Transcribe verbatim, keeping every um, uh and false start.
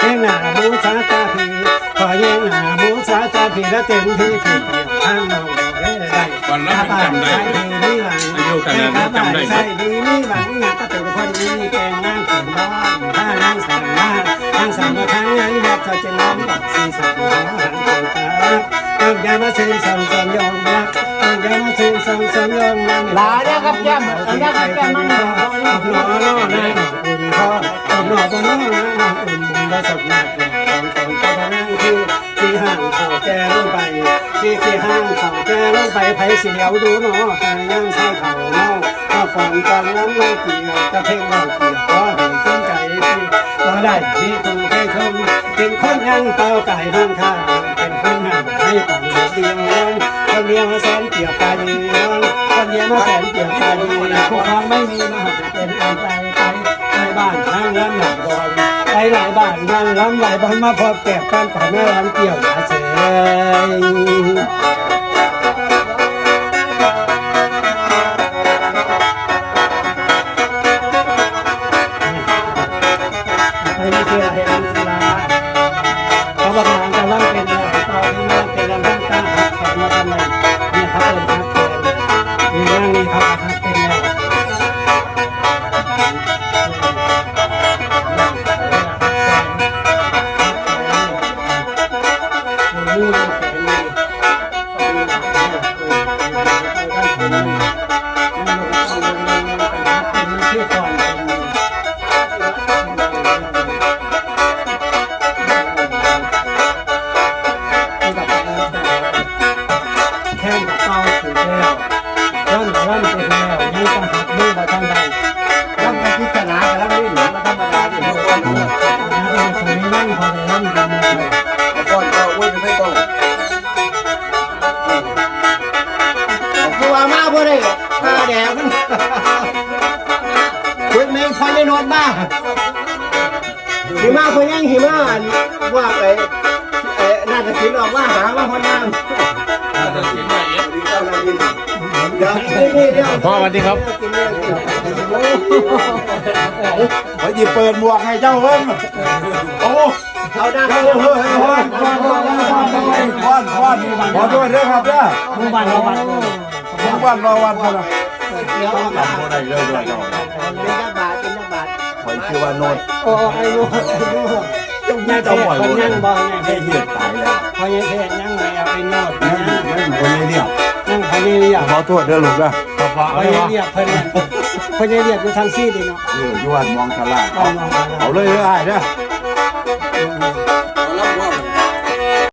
แยงหน้าหมูสาตาผี ขอแยงหน้าหมูสาตาผี แล้วเต็มที่ผีเดียวทางน้องเอ้ยได้ วันละ ข้าบ้าน จำได้ ใช้ผีมีหลัง อายุขนาดนั้น ข้าบ้าน จำได้ ใช้ผีมีหลัง อยากจะเป็นคนดี แต่งงานแต่งบ้าน ถ้านางสาวมา นางสาวมาทางงาน อยากจะเจริญบอกสีสันของหางของตา ต้องอย่ามาเซ็นสองสองยอมรับ ต้องอย่ามาเซ็นสองสองยอมรับ หลายแล้วครับแก้ม เอาแก้ม แก้มมัน นอนนอนนอนอุ่นคอ นอกบ่นอกนอกนอกอุ่นบุญบ่สดหนักนอกของของเจ้าพระนางคือ สิห่างเขาแก่ลงไป สิสิห่างเขาแก่ลงไป ไผสิเหลียวดูหนอ หายามเศร้าเฒ่าเมา มาฟ้อนก่อนลำเล่าเกี่ยว ตะเพ่งเล่าเกี่ยว ขอให้สนใจที่บ่ได้มีผู้ใจชม เป็นคนยังเป่ากายนอนข้าง เป็นคนห้ามให้ฟังเดียว คนเดียวมาแสนเปรียบปราณี คนเดียวมาแสนเปรียบปราณี ผู้ครองไม่มีมหา เป็นอันไปไปไปบ้านนางลำหนักบอลไปหลายบ้านนางลำหลายบอลมาพบแกบกันไปแม่ลำเกี่ยวหาเสยไปไม่เชื่อเห็นลาเขาบอกนางจะลำเป็นแล้วตอนนี้นางเป็นลำตั้งตาหักแขนมาทำไมเนี่ยเขาเป็นหักแขนมีนางนี่เขาหักเป็นแล้ว แข่งกับเป่าถือแล้ว ร่ำร่ำไปแล้ว ยังต้องหักมือมาทางใด ร่ำไปพิจารณากับร่ำนี่หนูมาธรรมดานี่หนูร่ำ ร่ำสมัยร่ำพอได้ร่ำทำมา เอาก้อนก็อุ้ยไม่ต้อง คือว่ามาบ่ได้ตาแดงมันเพิ่นแม่งพอได้นอนมา หิมะเพิ่นยังหิมะอันว่าไปเอ่อนาฏศิลป์ออกมาหามาฮอดน้ำ พ่อสวัสดีครับ กินเนี่ยกิน เขาหยิบเปิดหมวกให้เจ้าเพิ่นโอ้เอาหน้า เฮ้ยเฮ้ยเฮ้ยเฮ้ย ขอโทษเด้อครับเด้อ หมู่บ้านรอวัด หมู่บ้านรอวัดเพิ่นน่ะ เดี๋ยวเอามา จำบ่ได้เลยด้วยเจ้า เป็นนักบาทเป็นนักบาท ข่อยชื่อว่าโนด โอ้ไอ้โนดไอ้โนด เจ้า แม่ เจ้า เพชร บ่อย เพิ่น โนด ยังบ่แม่เพชร เฮ็ดตายแล้ว พ่อใหญ่เพชรยังแล้วไอ้โนด นั่น นั่น นั่นคนนี้เรียก นั่นพ่อใหญ่เรียก ขอโทษเด้อลูกเด้อ ครับ พ่อใหญ่เรียกเพิ่นน่ะ พ่อใหญ่เรียกอยู่ทางซี่ดีเนาะ เออ อยู่วัดหนองสลาด บ้านหนองสลาด เอาเลยเด้ออ้ายเด้อ อืม